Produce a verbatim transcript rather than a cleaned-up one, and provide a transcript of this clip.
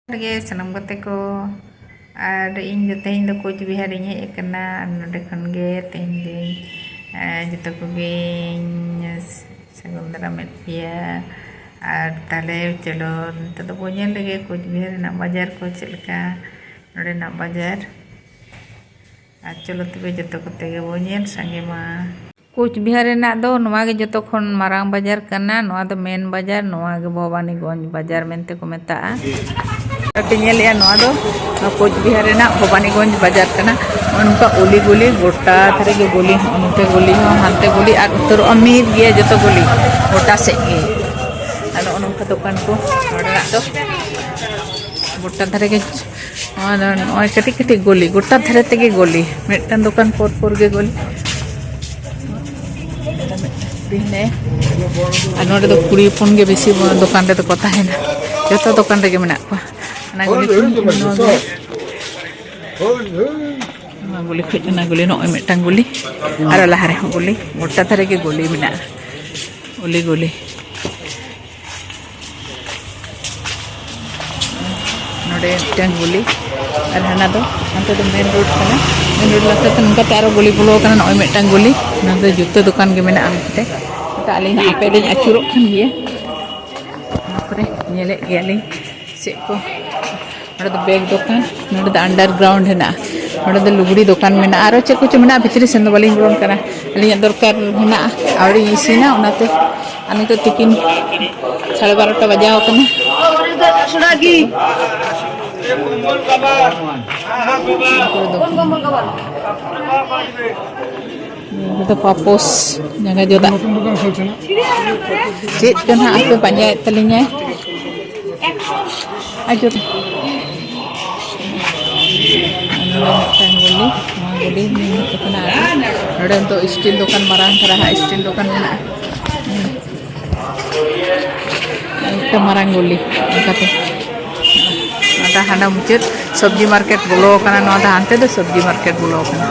ᱜᱮ ᱥᱟᱱᱟᱢ ᱜᱟᱛᱮ ᱠᱚ, ᱟᱨ ᱤᱧ ᱫᱚ ᱛᱮᱦᱮᱧ ᱫᱚ ᱠᱳᱪ ᱵᱤᱦᱟᱨ ᱤᱧ ᱦᱮᱡ ᱟᱠᱟᱱᱟ᱾ ᱟᱨ ᱱᱚᱰᱮ ᱠᱷᱚᱱ ᱜᱮ ᱛᱮᱦᱮᱧ ᱫᱚᱧ, ᱮ, ᱡᱚᱛᱚ ᱠᱚᱜᱮᱧ ᱥᱟᱹᱜᱩᱱ ᱫᱟᱨᱟᱢᱮᱫ ᱯᱮᱭᱟ᱾ ᱟᱨ ᱛᱟᱦᱞᱮ ᱪᱚᱞᱚ, ᱱᱤᱛᱚᱜ ᱫᱚ ᱵᱚᱱ ᱧᱮᱞ ᱞᱮᱜᱮ ᱠᱳᱪ ᱵᱤᱦᱟᱨ ᱨᱮᱱᱟᱜ ᱵᱟᱡᱟᱨ ᱠᱚ ᱪᱮᱫ ᱞᱮᱠᱟ, ᱱᱚᱰᱮᱱᱟᱜ ᱵᱟᱡᱟᱨ᱾ ᱟᱨ ᱪᱚᱞᱚ ᱛᱚᱵᱮ ᱡᱚᱛᱚ ᱠᱚᱛᱮ ᱜᱮᱵᱚᱱ ᱧᱮᱞ ᱥᱟᱸᱜᱮ ᱢᱟ᱾ ᱠᱳᱪ ᱵᱤᱦᱟᱨ ᱨᱮᱱᱟᱜ ᱫᱚ ᱱᱚᱣᱟ ᱜᱮ ᱡᱚᱛᱚ ᱠᱷᱚᱱ ᱢᱟᱨᱟᱝ ᱵᱟᱡᱟᱨ ᱠᱟᱱᱟ᱾ ᱱᱚᱣᱟ ᱫᱚ ᱢᱮᱱ ᱵᱟᱡᱟᱨ, ᱱᱚᱣᱟ ᱜᱮ ᱵᱷᱚᱵᱟᱱᱤᱜᱚᱸᱡᱽ ᱵᱟᱡᱟᱨ ᱢᱮᱱᱛᱮ ᱠᱚ ᱢᱮᱛᱟᱜᱼᱟ᱾ ᱟᱯᱮ ᱧᱮᱞᱮᱜᱼᱟ, ᱱᱚᱣᱟ ᱫᱚ ᱱᱚᱣᱟ ᱠᱳᱪ ᱵᱤᱦᱟᱨ ᱨᱮᱱᱟᱜ ᱵᱷᱚᱵᱟᱱᱤᱜᱚᱸᱡᱽ ᱵᱟᱡᱟᱨ ᱠᱟᱱᱟ᱾ ᱱᱚᱜᱼᱚ ᱱᱚᱝᱠᱟ ᱚᱞᱤ ᱜᱚᱞᱤ, ᱜᱚᱴᱟ ᱫᱷᱟᱨᱮ ᱜᱮ ᱜᱚᱞᱤ, ᱱᱚᱜᱼᱚ ᱱᱚᱛᱮ ᱜᱚᱞᱤ ᱦᱚᱸ, ᱦᱟᱱᱛᱮ ᱜᱚᱞᱤ, ᱟᱨ ᱩᱛᱟᱹᱨᱚᱜᱼᱟ ᱢᱤᱫ ᱜᱮᱭᱟ ᱡᱚᱛᱚ ᱜᱚᱞᱤ, ᱜᱚᱴᱟ ᱥᱮᱫ ᱜᱮ᱾ ᱟᱨ ᱱᱚᱜᱼᱚ ᱱᱚᱝᱠᱟ ᱫᱚᱠᱟᱱ ᱠᱚ ᱱᱚᱰᱮᱱᱟᱜ ᱫᱚ ᱜᱚᱴᱟ ᱫᱷᱟᱨᱮ ᱜᱮ᱾ ᱱᱚᱣᱟ ᱫᱚ ᱱᱚᱜᱼᱚᱭ ᱠᱟᱹᱴᱤᱡ ᱠᱟᱹᱴᱤᱡ ᱜᱚᱞᱤ, ᱜᱚᱴᱟ ᱫᱷᱟᱨᱮ ᱛᱮᱜᱮ ᱜᱚᱞᱤ᱾ ᱢᱤᱫᱴᱟᱝ ᱫᱚᱠᱟᱱ ᱯᱚᱨ ᱯᱚᱨ ᱜᱮ ᱜᱚᱞᱤ᱾ ᱟᱨ ᱱᱚᱰᱮ ᱫᱚ ᱠᱩᱲᱤ ᱦᱚᱯᱚᱱ ᱜᱮ ᱵᱮᱥᱤ ᱫᱚᱠᱟᱱ ᱨᱮᱫᱚ ᱠᱚ ᱛᱟᱦᱮᱱᱟ, ᱡᱚᱛᱚ ᱫᱚᱠᱟᱱ ᱨᱮᱜᱮ ᱢᱮᱱᱟᱜ ᱠᱚᱣᱟ᱾ ᱚᱱᱟ ᱜᱚᱞᱤ ᱠᱷᱚᱱ ᱱᱚᱣᱟ ᱜᱚᱞᱤ, ᱱᱚᱣᱟ ᱜᱚᱞᱤ ᱠᱷᱚᱱ ᱚᱱᱟ ᱜᱚᱞᱤ, ᱱᱚᱜᱼᱚᱭ ᱢᱤᱫᱴᱟᱝ ᱜᱚᱞᱤ, ᱟᱨᱚ ᱞᱟᱦᱟ ᱨᱮᱦᱚᱸ ᱜᱚᱞᱤ, ᱜᱚᱴᱟ ᱫᱷᱟᱨᱮ ᱜᱮ ᱜᱚᱞᱤ ᱢᱮᱱᱟᱜᱼᱟ, ᱜᱚᱞᱤ ᱜᱚᱞᱤ᱾ ᱱᱚᱰᱮ ᱢᱤᱫᱴᱟᱝ ᱜᱚᱞᱤ, ᱟᱨ ᱦᱟᱱᱟ ᱫᱚ, ᱦᱟᱱᱛᱮ ᱫᱚ ᱢᱮᱱ ᱨᱳᱰ ᱠᱟᱱᱟ᱾ ᱢᱮᱱ ᱨᱳᱰ ᱞᱟᱛᱟᱨ ᱛᱮ ᱱᱚᱝᱠᱟᱛᱮ ᱟᱨᱚ ᱜᱚᱞᱤ ᱵᱚᱞᱚ ᱟᱠᱟᱱᱟ᱾ ᱱᱚᱜᱼᱚᱭ ᱢᱤᱫᱴᱟᱝ ᱜᱚᱞᱤ, ᱱᱚᱣᱟ ᱫᱚ ᱡᱩᱛᱟᱹ ᱫᱚᱠᱟᱱ ᱜᱮ ᱢᱮᱱᱟᱜᱼᱟ ᱢᱮᱱᱛᱮ᱾ ᱱᱚᱝᱠᱟ ᱟᱹᱞᱤᱧ ᱦᱟᱯᱮ ᱞᱤᱧ ᱟᱹᱪᱩᱨᱚᱜ ᱠᱟᱱ ᱜᱮᱭᱟ, ᱚᱱᱟ ᱯᱚᱨᱮ ᱧᱮᱞᱮᱫ ᱜᱮᱭᱟᱞᱤᱧ ᱪᱮᱫ ᱠᱚ᱾ ᱱᱚᱰᱮ ᱫᱚ ᱵᱮᱜᱽ ᱫᱚᱠᱟᱱ, ᱱᱚᱰᱮ ᱫᱚ underground ᱦᱮᱱᱟᱜᱼᱟ, ᱱᱚᱰᱮ ᱫᱚ ᱞᱩᱜᱽᱲᱤ ᱫᱚᱠᱟᱱ ᱢᱮᱱᱟᱜᱼᱟ, ᱟᱨᱚ ᱪᱮᱫ ᱠᱚᱪᱚ ᱢᱮᱱᱟᱜᱼᱟ, ᱵᱷᱤᱛᱨᱤ ᱥᱮᱱ ᱫᱚ ᱵᱟᱹᱞᱤᱧ ᱵᱚᱞᱚᱱ ᱠᱟᱱᱟ᱾ ᱟᱹᱞᱤᱧᱟᱜ ᱫᱚᱨᱠᱟᱨ ᱦᱮᱱᱟᱜᱼᱟ, ᱟᱹᱣᱨᱤᱧ ᱤᱥᱤᱱᱟ, ᱚᱱᱟᱛᱮ᱾ ᱟᱨ ᱱᱤᱛᱚᱜ ᱛᱤᱠᱤᱱ ᱥᱟᱲᱮ ᱵᱟᱨᱚᱴᱟ ᱵᱟᱡᱟᱣ ᱟᱠᱟᱱᱟ᱾ ᱱᱤᱭᱟᱹ ᱫᱚ ᱯᱟᱯᱚᱥ, ᱡᱟᱸᱜᱟ ᱡᱚᱫᱟᱜ᱾ ᱪᱮᱫ ᱪᱚ ᱱᱟᱦᱟᱜ ᱦᱟᱯᱮ ᱯᱟᱸᱡᱟᱭᱮᱫ ᱛᱟᱹᱞᱤᱧᱟᱭ᱾ ᱟᱡᱚ᱾ ᱱᱚᱣᱟ ᱢᱤᱫᱴᱟᱝ ᱜᱚᱞᱤ, ᱱᱚᱣᱟ ᱜᱚᱞᱤ ᱱᱤᱭᱟᱹ ᱠᱟᱱᱟ᱾ ᱱᱚᱰᱮ ᱫᱚ ᱥᱴᱤᱞ ᱫᱚᱠᱟᱱ, ᱢᱟᱨᱟᱝ ᱫᱷᱟᱨᱟ ᱦᱟᱸᱜ ᱥᱴᱤᱞ ᱫᱚᱠᱟᱱ ᱢᱮᱱᱟᱜᱼᱟ᱾ ᱢᱤᱫᱴᱟᱝ ᱢᱟᱨᱟᱝ ᱜᱚᱞᱤ ᱚᱱᱠᱟᱛᱮ᱾ ᱱᱚᱣᱟ ᱫᱚ ᱦᱟᱱᱟ ᱢᱩᱪᱟᱹᱫ ᱥᱚᱵᱽᱡᱤ ᱢᱟᱨᱠᱮᱴ ᱵᱚᱞᱚ ᱟᱠᱟᱱᱟ, ᱱᱚᱣᱟ ᱫᱚ ᱦᱟᱱᱛᱮ ᱫᱚ ᱥᱚᱵᱽᱡᱤ ᱢᱟᱨᱠᱮᱴ ᱵᱚᱞᱚ ᱟᱠᱟᱱᱟ᱾